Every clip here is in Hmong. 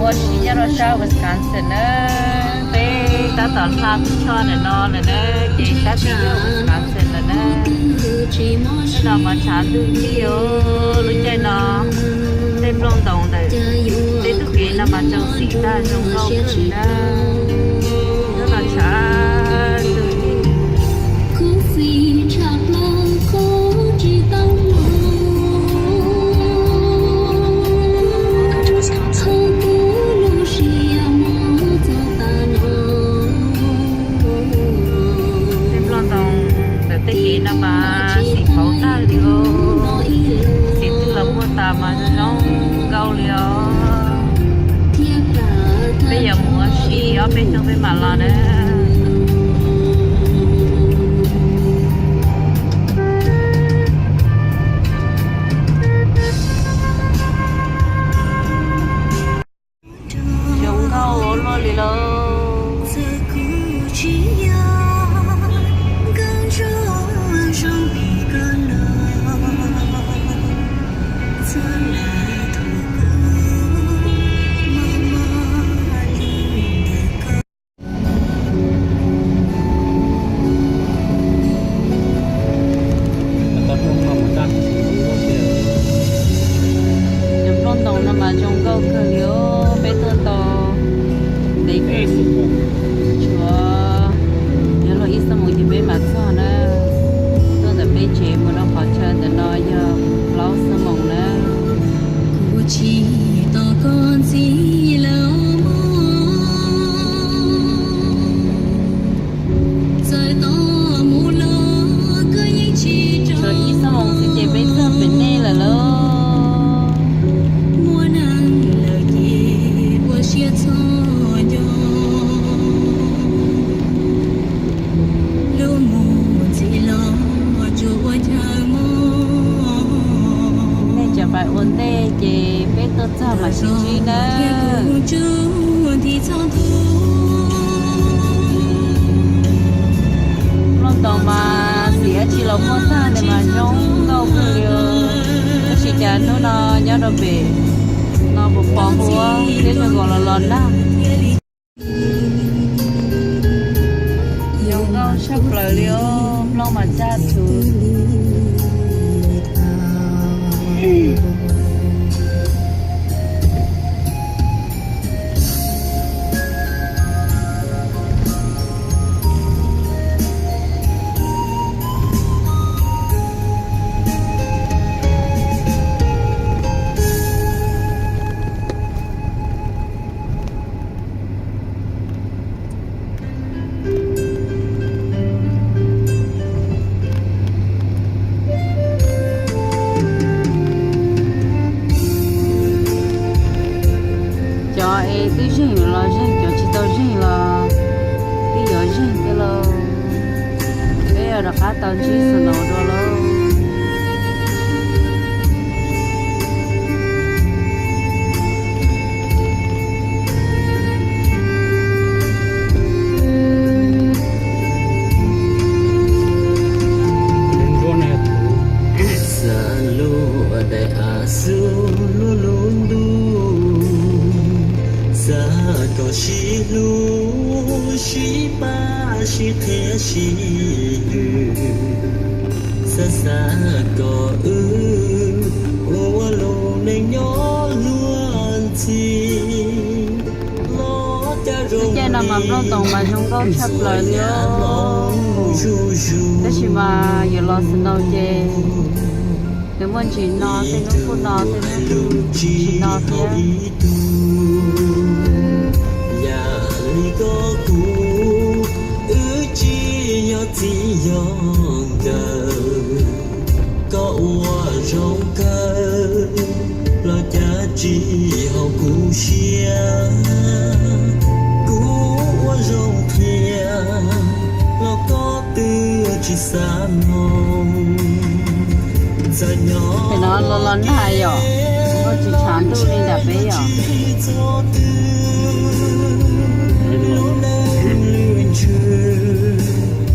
Ua si nyob rau sab Wisconsin na, peb tab tom hla tib choj ntawm no lawm na, ces sab tid yog Wisconsin lawm na. Tej no mas tshav ntuj yig os, lub caij no tej nplooj ntoos ntawm tej tug kev no mas tsaus xim tag zoo nkauj kawg li na. Hnub no tshav ntuj yig. Tej nplooj ntoos ntawm tej kev no mas xim pauv tag li os, xim twg los muaj tas mas zoo nkauj li os. Peb yuav mus ua si ob peb hnub peb mam los na. Zoo nkauj ua luaj li lauj. Cov nplooj ntoos no mas zoo nkauj kawg li os, peb tuaj tau ntev kawg, tshuav yuav luag ib xuab moos ces peb mam txog na. Tuaj ntawm peb tsev mus rau qhov chaw ntawm no yog plaub xuab moos na. Kuv tsis tos koj ntxiv lawm mog. Txawm tos mus los koj yeej tsis rov. Tshuav ib xuab moos xwb ces peb txog pem nej lawm lauj. Muaj neeg lawm ces ua siab txhob nco. Lub mus txij los tsuas ua chaw mog. Nej cov pais ua ntej ces peb tuaj txog mam sib ntsib nawb. Nplooj ntoos mas xim dab tsi los muaj tag li mas zoo nkauj kawg li. Tab sis cas hnub no nyob rau pem no puas pom huab thiab zoo nkaus los los nag. Zoo nkauj tshaj plaws li os, nplooj mas tag tug. Cov es twb zeeg los zeeg, cov tsis tau zeeg los twb yuav zeeg thiab lauj. Peb yuav rov qab tau ntsib snow dua lauj. Xav luag daim av xub luag lub ntuj, xav kom sib hlub sib pab sib qhia sib hwm, xav xav kom wb ua lub neej nyob luag ntxhi. Lub caij no mas nplooj ntoos mas zoo nkauj tshaj plaws li os. Tab sis mas yuav los snow ces nws muaj ntsis no, tej hnub kuj no, tej hnub kuj tsis no thiab. Yam li koj kuv, wb tsis yog txiv yog nkawm. Koj ua zoo kawg los cas tsis haum kuv siab. Kuv ua zoo thiab los koj twb tsis xav mloog. Txawm nyob no los los nag yom, ua tsis tshav ntuj li ntawm peb yom. Lub neej lwj ntswg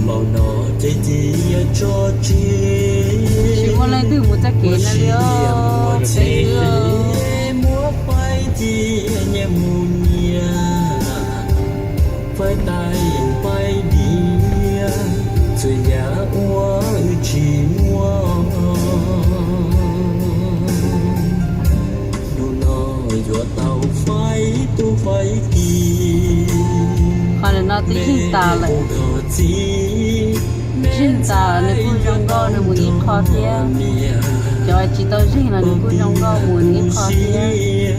npaum no ces cia tso tseg. Tsis muaj leej twg mus txoj kev no li os, peb twb muab paib cia nyias mus Qhov no twb zeeg tas lawm, zeeg tas nws kuj zoo nkauj nws mus ib qho thiab. Cov tsis tau zeeg los nws kuj zoo nkauj mus nws ib qho thiab.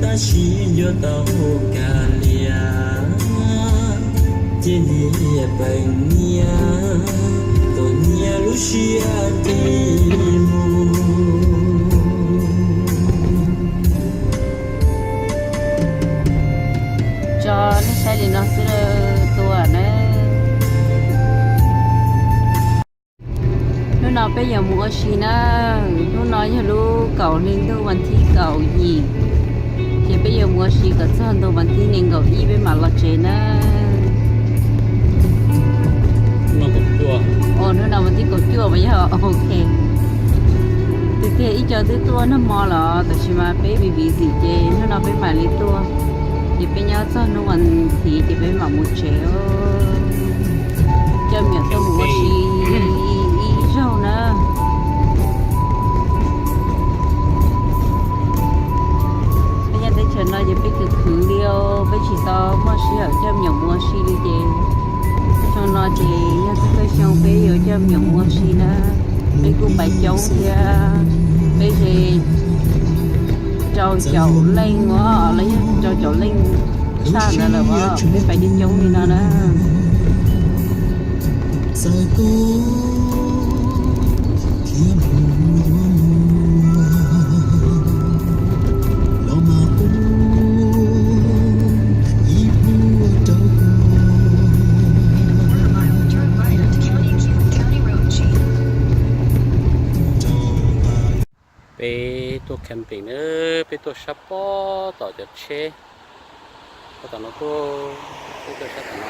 Tab sis yuav tau kag lias, ces niam peem niam, tus niam lub siab ti mus. Tso nej saib li no xwb tuaj na. Hnub no peb yuav mus ua si na. Hnub no yog lub kaum hli ntuj vas thib kaum yim, ces peb yuav mus ua si kom txog ntua vas thib nees nkaum ib peb mam los tsev na. Hnub no vas thib kaum cuaj mas yog ok. Tiag tiag ib co twb tuaj nag hmo los tab sis mas peb busy busy ces hnub no peb mam li tuaj. Ces peb nyob txog hnub vas thiv ces peb mam mus tsev. Coj me nyuam tuaj mus ua si ib zaug na. Peb nyob teb chaws no ces peb khwv khwv li, peb tsis tau muaj sij hawm coj me nyuam mus ua si li ces xyoo no ces yog thawj thawj xyoo peb yuav coj me nyuam mus ua si na. Peb kuj pais coob thiab, peb ze rau caum leej os, los yog rau caum leej tshaj ntawd lawm os, peb pais coob coob li no na. Peb tuaj camping na, peb tuaj sab pob tom cov tsheb. Sab tom no tuaj, peb tuaj sab tom no.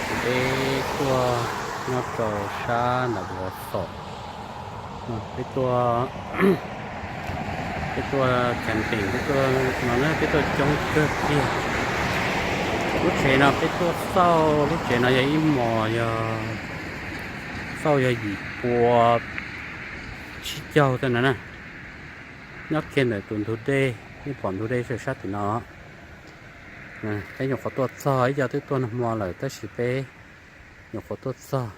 Ces peb tuaj nyob rau sab nram Wausau. Peb tuaj, peb tuaj camping, peb tuaj no na, peb tuaj coob kawg kiag. Lub tsev no peb tuaj xauj, lub tsev no yog ib hmos yog, xauj yog yim pua tsib caug tej no na. Nyob kiag ntawm tus ntug dej, nej pom ntug dej sab tim no. Peb nyuam qhuav tuaj txog, ib co twb tuaj nag hmo lawm tab sis peb nyuam qhuav tuaj txog.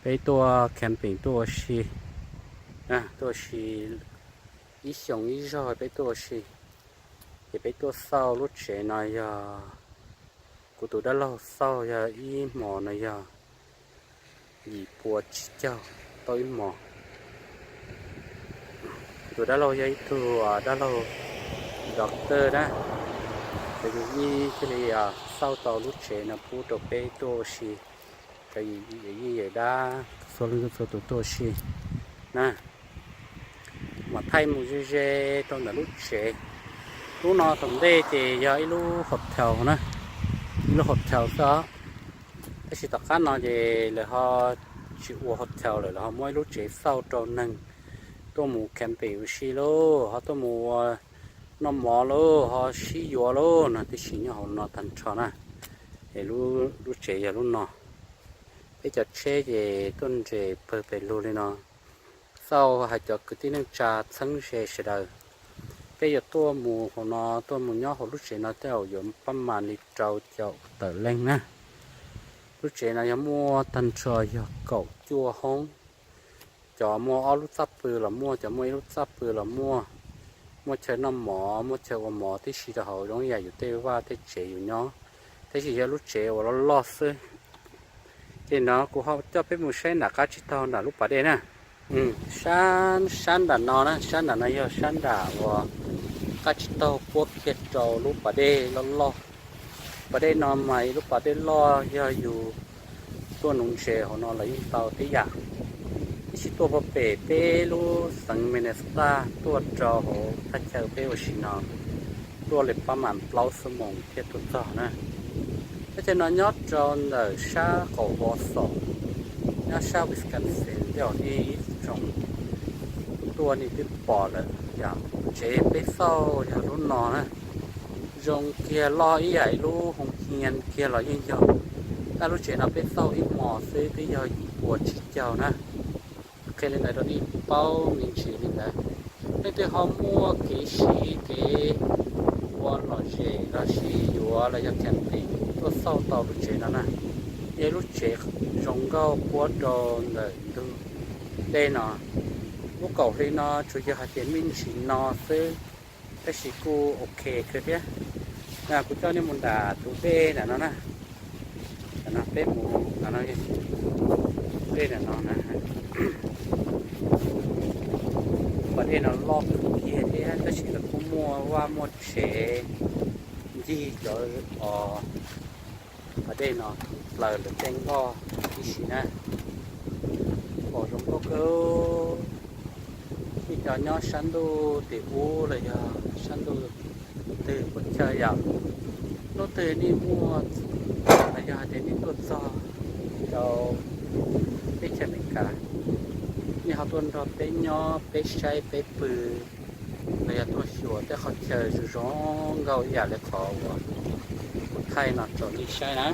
Peb tuaj camping tuaj ua si, tuaj ua si ib xyoos ib zaug peb tuaj ua si. Ces peb tuaj xauj lub tsev no yog, kuv tus dab laug xauj yog ib hmos no yog yim pua tsib caug tauj ib hmos. Kuv tus dab laug yog ib tug dab laug doctor na, ces yus yeej thiaj li xauj tau lub tsev no pub rau peb tuaj ua si, rau yus yawm yij yawm dab txhua leej txhua tus tuaj ua si na. Mas thaij mus ze ze rau ntawm lub tsev. Lub no tom ntej ces yog ib lub hotel na, ib lub hotel xwb os. Tab sis tom qab no ces lawv ho tsis ua hotel lawm, lawv ho muab ib lub tsev xauj rau neeg tuaj mus camping ua si lauj, ho tuaj mus noj mov lauj, ho sib yuav lauj no tib si nyob hauv no tag nrho na. Es lub tsev yog lub no. Peb cov tsheb ces tuaj nres pawg pes lug li no. Xauj hais cov kwv tij neej tsa txheeb ze sawv daws. Peb yuav tuaj mus hauv no, tuaj mus nyob hauv lub tsev no tej zaum yuav pab mas li rau caum tawm leej na. Lub tsev no yog muaj tag nrho yog kaum cuaj hoob. Cov muaj ob lub txaj pw los muaj, cov muaj ib lub txaj pw los muaj. Muaj chaw noj mov, muaj chaw ua mov tib si rau hauv zoo ib yam yus tej vaj tej tsev yus nyob, tab sis yog lub tsev uas loj loj xwb. Ces no kuv ho coj peb mus saib nram qab tsib taug nram lub pas dej na. Sab, sab nram no na, sab nram no yog sab nram uas qab tsib taug puab kiag rau lub pas dej loj loj. Pas dej no mas ib lub pas dej loj, yog yus tuaj nuv ntses hauv no los yeej tau tib yam. Tab sis tuaj puag pem peb lub xeev Minnesota tuaj rau hauv thaj chaw peb ua si no, tuaj li pab mas plaub xuab moos thiaj tuaj txog na. Thaj chaw no nyob rau ntawm sab qaum Wausau, nyob sab Wisconsin, tej zaum nej ib tsoom tuaj nej twb pom lawm. Yog tsev peb xauj yog lub no na, zoo kiag loj ib yam ib lub hoo hia kiag los yeej yog. Tab lub tsev no peb xauj ib hmos xwb twb yog yim pua tsib caug na. Qhia li ntawd rau nej paub me ntsis li ntawd. Leej twg ho muaj kev siv kev ua lom zem los sis yuav los yog camping tuaj xauj tau lub tsev no na. Yog lub tsev zoo nkauj puab rau ntawm ntug dej no. Lub kaum hli no tsuas yog hais tias me ntsis no xwb, tab sis kuj ok kawg thiab. Kuv coj nej mus nram tus dej ntawm no na. Peb mus, dej ntawm no na. Pas dej no loj kawg kiag thiab, tab sis lawv kuj muaj vaj muaj tsev ncig cov pas dej no, plaws lawv tej nkoj tib si na. Pom zoo nkauj kawg. Nej cov nyob sab ntuj tim ub los yog sab ntuj twg puas chawj yom, hnub twg nej muaj los yog hais tias nej tuaj txog rau teb chaws Amelikas, nej ho tuaj nrog peb nyob, peb saib, peb pw, los yog tuaj xyuas tej qhov chaw zoo zoo nkauj ib yam li qhov uas kuv thaij no rau nej saib na.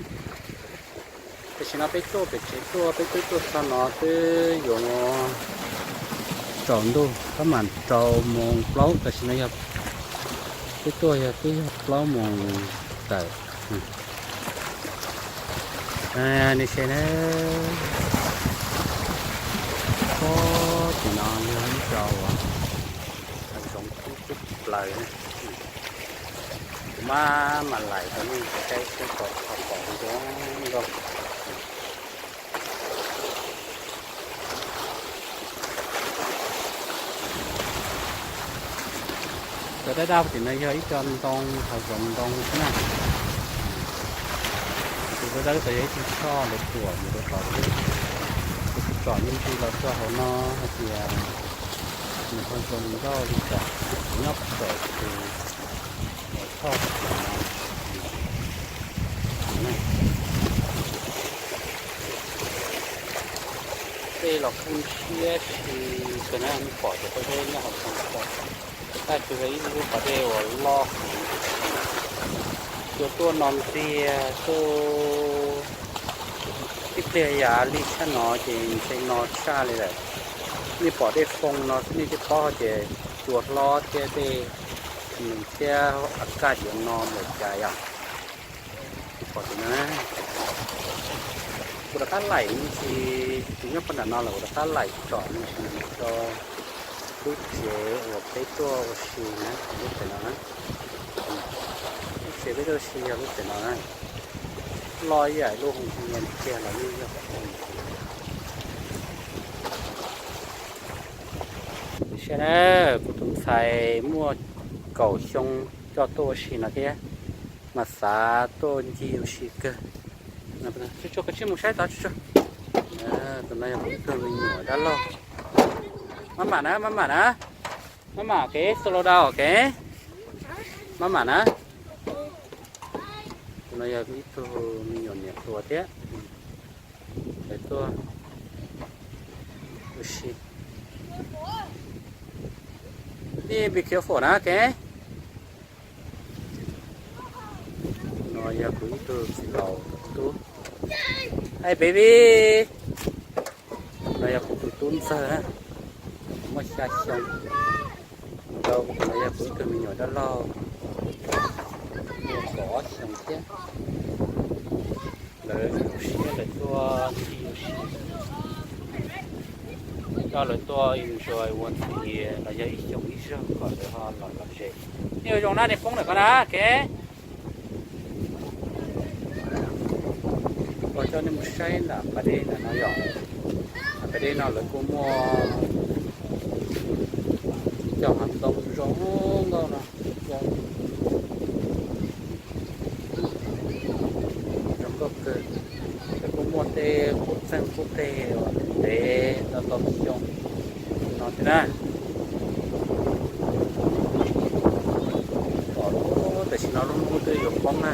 Tam sim no peb tuaj pem tsev tuaj, peb twb tuaj txog no twb yuav tsaus ntuj, tab mam rau moos plaub, tam sim no yog peb tuaj yog twb yog plaub moos tawm. Nej saib na, pob tim no yog ib co uas hav zoov kub kub plaws. Kuv mam mam laim rau nej saib seb puas pom zoo nkauj. Cov daj daj tim no yog ib co ntoo, hav zoov ntoo xwb na. Tus dawb dawb tod yog ib tug choj lawv tuam mus rau tod xwb. Kuv tsom me ntsis los txog hauv no hais tias nws ho zoo nkauj li cas, nyob pem tus choj no. Dej los kub ntshiab si kawg na, nej pom tias peb nyob hauv tsev tod, tab sis yog ib lub pas dej uas loj heev, cua tuaj no ntiag tuaj. Ib pliag yav li sab no ces ntshe no tshaj li lawm. Nej pom dej foo no xwb nej thiaj paub tias cua hlob thiab dej nws thiab a kaj yuav no npaum cas yom. Pom tim no, kuv rov qab laim me ntsis, kuv nyob puag nram no lawm kuv rov qab laim tsom me ntsis rau lub tsev uas peb tuaj ua si na, lub tsev no na. Lub tsev peb tuaj ua si yog lub tsev no na. Loj ib yam lub hoo hoo kiag los yeej yog. Saib na, kuv tus ntxhais muaj kaum xyoo coj tuaj ua si no thiab, mas xav tuaj ncig ua si kawg. Tsuag tsuag, koj tsij mus saib tod tsuag tsuag. Tus no yog kuv ib tug me nyuam dab laug. Maj mam na, maj mam na. Maj mam, ok, slow down, ok. Maj mam na. Tus no yog ib tug me nyuam niam hluas thiab. Lawv tuaj ua si. Be careful na, ok. No yog kuv ib tug txiv laus tub. Hey baby. No yog kuv tus tub ntxawg na, muaj xya xyoo. Rau no yog kuv ib tug me nyuam dab laug, muaj kaum ob xyoo thiab. Lawv zoo siab lawv tuaj ncig ua si, coj lawv tuaj enjoy ua ntxiv los yog ib xyoos ib zaug kom lawv ho los lom zem. Nej ua zoo na, nej poob ntawm ko na, ok. Kuv coj nej mus saib nram pas dej ntawm no yom. Pas dej no lawv kuj muaj cov hav ntoo zoo nkauj no, zoo nkauj kawg. Lawv kuj muaj tej qub txeeg qub teg uas ntev tau tau xyoo no thiab na. Pom lub, tam sim no lub hnub twb yuav poob na,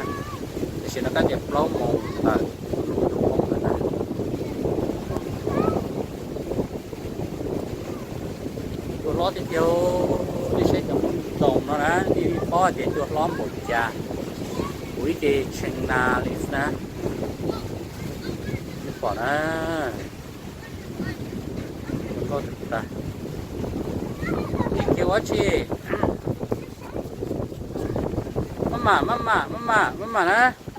tam sim no tab tias plaub moos tawm, lub hnub yuav poob lawm na. Cua hlob tiag tiag, nej saib cov ntoo no na, nej paub hais tias cua hlob npaum cas. Kuv ib ce tshee na li xwb na. Nej pom na, zoo nkauj tag. Ib ce Ua tsi? Maj mam, maj mam, maj mam, maj mam na.